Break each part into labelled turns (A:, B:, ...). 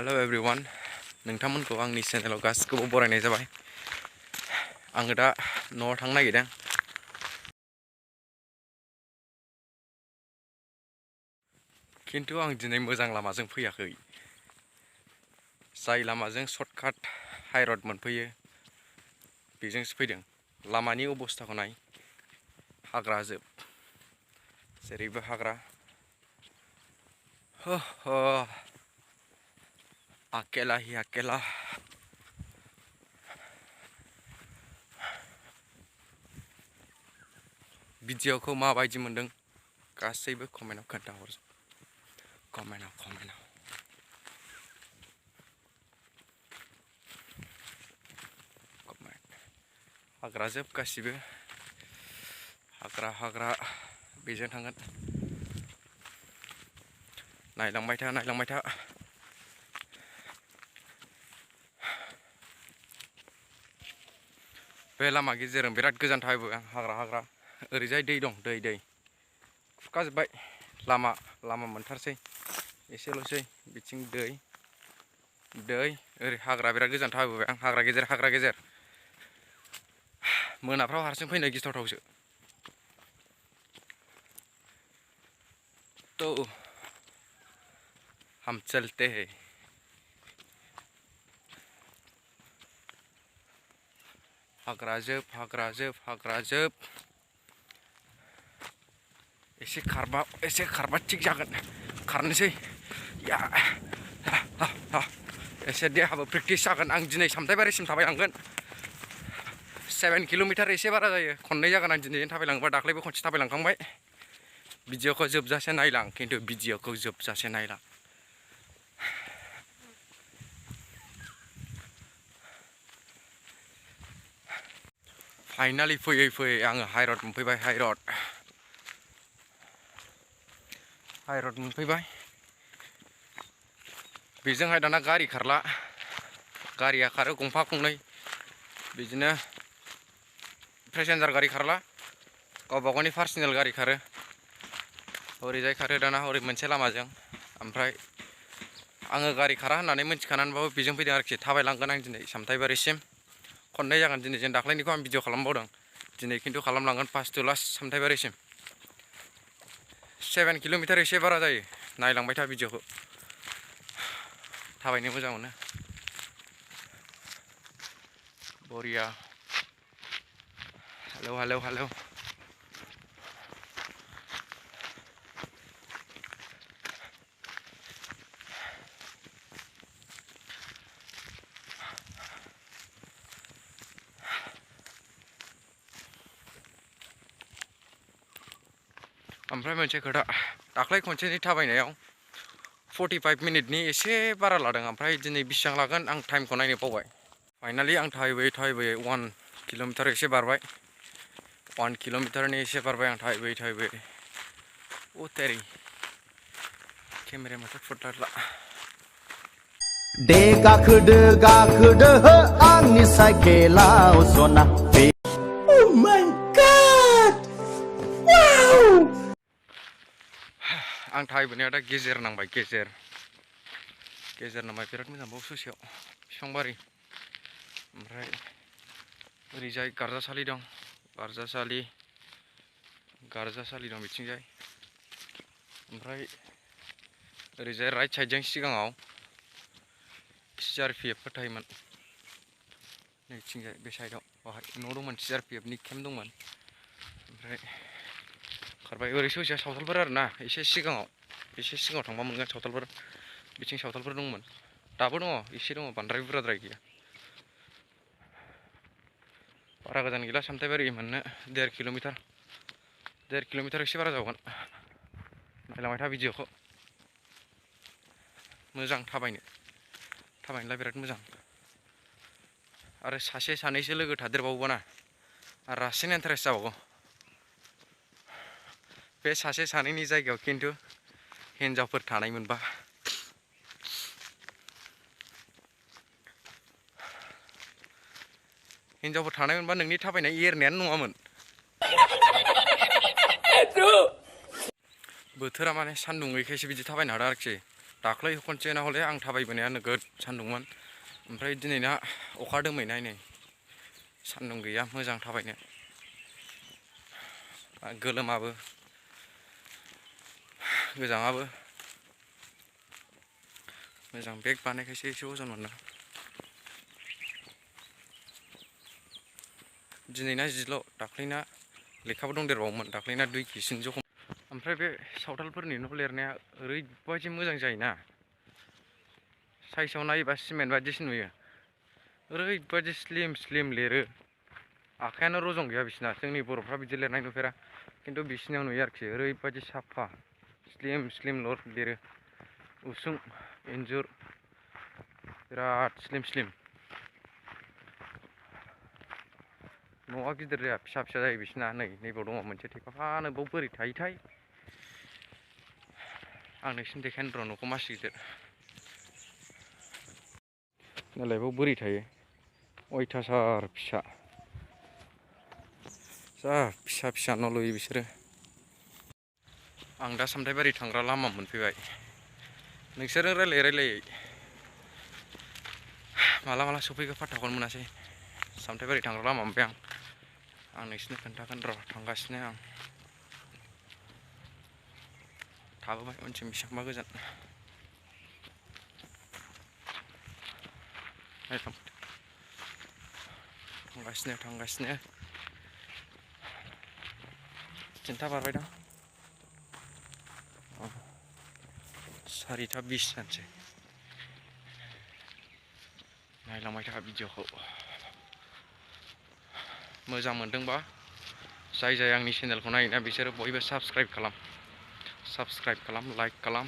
A: Hello everyone नोंथांमोनखौ आंनि चेनेलाव गासिखौबो बरायनाय जाबाय। आङो दा न'आव थांनो नागिरदों। खिन्थु आं दिनै मोजां लामाजों फैयाखै। जाय लामाजों सर्टकाट हाइरड मोनफैयो बेजोंसो फैदों। लामानि अबस्थाखौ नाय, हाग्राजोब, जेरैबो हाग्रा। अकेला ही अकेला। भिडिअखौ माबायदि मोनदों गासैबो कमेन्टआव खोन्थाहर। कमेन्टआव हाग्राजोब गासिबो, हाग्रा बेजों थांगोन। नायलांबाय था। बे लामा गेजेरजों बिराद गोजान थाबायबोबाय आं। हाग्रा ओरैजाय दै दं, दै खुरखाजोब्बाय। लामा मोनथारसै, एसेल'सै। बिथिं दै ओरै हाग्रा बिराद गोजान थाबायबोबाय आं। हाग्रा गेजेर मोनाफ्राव हारसिं फैनो गिथावथावसो। तो हम चलते हैं। हाग्राजोब। एसे खारबा थिग जागोन। खारनोसै एसे देहाबो प्रेक्टिस जागोन। आं दिनै सामथाइबारिसिम थाबायलांगोन। 7 किल'मिटार एसे बारा जायो। खननै जागोन आं दिनै थाबायलाङोबा। दाख्लैबो खनसे थाबायलांखांबाय। भिडिअखौ जोबजासे नायलां, खिन्थु भिडिअखौ जोबजासे नायलां। फाइनालि फैयै आङो हाइरड मोनफैबाय। हाइरड मोनफैबाय। बेजोंहाय दाना गारि खारला। गारिया खारो गंफा गंनै, बिदिनो पेसेन्जार गारि खारला, गावबा गावनि पार्सनेल गारि खारो। ओरैजाय खारो दाना ओरै मोनसे लामाजों। ओमफ्राय आङो गारि खारा होननानै मिथिखानानैबाबो बेजों फैदों आरोखि। थाबायलांगोन आं दिनै सामथाइबारिसिम। खननै जागोन दिनै। जों दाख्लैनिखौ आं भिडिअ खालामबावदों। दिनै खिन्थु खालामलांगोन फार्स्ट टु लास्ट सामथाइबारिसिम। 7 किल'मिटार एसे बारा जायो। नायलांबाय था भिडिअखौ। थाबायनो मोजां मोनो। बरिया। हेलौ। ओमफ्राय मोनसे खोथा, दाख्लै खनसेनि थाबायनायाव 45 मिनिटनि एसे बारा लादों। ओमफ्राय दिनै बेसिबां लागोन आं टाइमखौ नायनो बावबाय। फाइनालि आं थाबायबोयै 1 किल'मिटार एसे बारबाय। 1 किल'मिटारनि एसे बारबाय आं थाबायबोयै। तेरी केमेराया माथो फुटलाला।
B: दे गाखोदो आंनि साइकेलाव जना। Oh my God! Wow!
A: आं थाबायबोनाया दा गेजेर नांबाय। गेजेर नांबाय। बिराद मोजां बाव ससेयाव बिफांबारि। ओमफ्राय ओरैजाय गारजासालि दं। गारजासालि दं बिथिंजाय। ओमफ्राय ओरैजाय राइट साइडजों सिगाङाव CRPFफोर थायोमोन। नैथिंजाय बे साइडआव बाहाय न' दंमोन। CRPFनि केम्प दंमोन। ओमफ्राय खारबाय ओरै ससेया सावथालफोर आरोना। एसे सिगाङाव थांबा मोनगोन सावथालफोर। बिथिं सावथालफोर दंमोन। दाबो दङ, एसे दङ, बांद्राय बुरजाद्राय गैया। बारा गोजान गैला सामथाइबारि मोननो। 1.5 किल'मिटार एसे बारा जागोन। नायलांबाय था भिडिअखौ। मोजां थाबायनोलाय बिराद मोजां। आरो सासे सानैसो लोगो थादेरबावोना रासिन इन्टारेस्ट जाबावगौ। बे सासे सानैनि जायगायाव खिन्थु हिन्जावफोर थानाय मोनबा। नोंनि थाबायनाय एरनायानो नङामोन। बोथोरा माने सान्दुं गैयैखायसो बिदि थाबायनो हादों आरोखि। दाख्लै खनसे ना हले आं थाबायबोनाया नोगोद सान्दुंमोन ओमफ्राय दिनैना अखा दोमैनाय नै सान्दुं गैया मोजां थाबायनो गोलोमाबो गोजाङाबो मोजां बेग बानायखायसो एसे अजन मोनदों दिनैना जिल' दाख्लैना लेखाबो दंदेरबावोमोन दाख्लैना 2 केजिसो जखम ओमफ्राय बे सावथालफोरनि न' लिरनाया ओरैबायदि मोजां जायोना साइसआव नायोबा सिमेन्ट बायदिसो नुयो ओरैबायदि स्लिम स्लिम लिरो आखायानो रजं गैया बिसिना जोंनि बर'फ्रा बिदि लिरनाय नुफेरा खिन्थु बिसिनियाव नुयो आरोखि ओरैबायदि साफा स्लिम स्लिम लिरो उसुं इन्जुर बिराद स्लिम स्लिम न'आ गिदिर जाया फिसा फिसा जायो बिसिना नैबाव दङ मोनसे थेफाफानो बाव बोरै थायोथाय आं नोंसिनो देखायनो र' न'खौ मासि गिदिर नालाय बाव बोरै थायो अयथासार फिसा जा फिसा फिसा न' लुयो बिसोरो आं दा सामथाइबारि थांग्रा लामा मोनफैबाय नोंसोरो रायलायै माला माला सफैखो फात्ताखौनो मोनासै सामथाइबारि थांग्रा लामा मोनबाय आं नोंसिनो खोन्थागोन र' थांगासिनो आं थाबोबाय उनथिं बेसेबांबा गोजान थांगासिनो थिनथा बारबायदां 4:20 जानोसै नायलांबाय था भिडिअखौ मोजां मोनदोंबा जाय आंनि चेनेलखौ नायोना बिसोरो बयबो साबस्क्राइब खालाम लाइक खालाम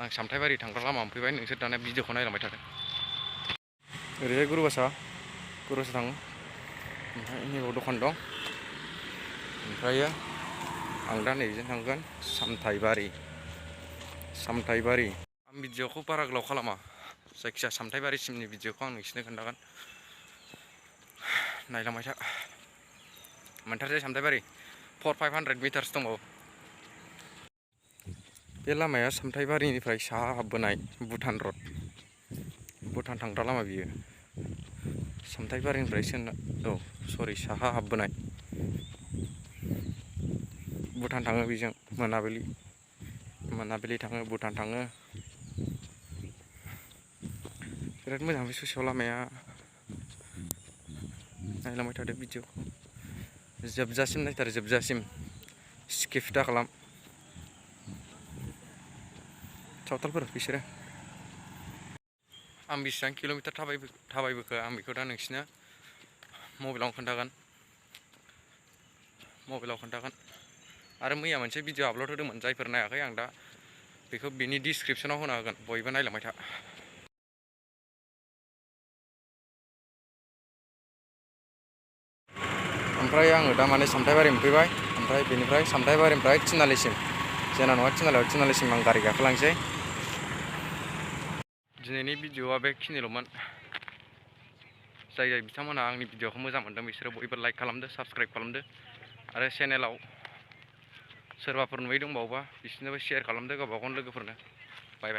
A: आं सामथाइबारि थांग्रा लामा मोनफैबाय नोंसोर दाना भिडिअखौ नायलांबाय थादो ओरैहाय गुरुबासा थाङो ओमफ्राय नैबाव दखान दं ओमफ्रायो आं दा नैजों थांगोन सामथाइबारि आं भिडिअखौ बारा गोलाव खालामा जायखिजाया सामथाइबारिसिमनि भिडिअखौ आं नोंसिनो खोन्थागोन नायलांबाय था मोनथारसै सामथाइबारि 400-500 मिटार्स दंबावो बे लामाया सामथाइबारिनिफ्राय साहा हाबबोनाय भुटान रड भुटान थांग्रा लामा बियो सामथाइबारिनिफ्राय साहा हाबबोनाय भुटान थाङो बेजों मोनाबिलि थाङो भुटान थाङो बिराद मोजां बे ससेयाव लामाया नायलांबाय थादो भिडिअखौ जोबजासिम नायथार जोबजासिम स्किप दा खालाम सावथालफोर बिसोरो आं बेसेबां किल'मिटार थाबायबोखो आं बेखौ दा नोंसिनो मबाइलाव खोन्थागोन आरो मैया मोनसे भिडिअ आपल'ड होदोंमोन जायफोर नायाखै आं दा बेखौ बिनि डिसक्रिपसनाव होना होगोन बयबो नायलांबाय था ओमफ्राय आङो दा माने सामथाइबारि मोनफैबाय ओमफ्राय बेनिफ्राय सामथाइबारिनिफ्राय थिनालिसिम जोंना न'आ थिनालिसिम आं गारि गाखोलांसै दिनैनि भिडिअआ बेखिनिल'मोन जाय बिथांमोनहा आंनि भिडिअखौ मोजां मोनदों बिसोरो बयबो लाइक खालामदो साबस्क्राइब खालामदो आरो चेनेलाव सोरबाफोर नुयै दंबावोबा बिसोरनोबो शेयार खालामदो गावबा गावनि लोगोफोरनो बाय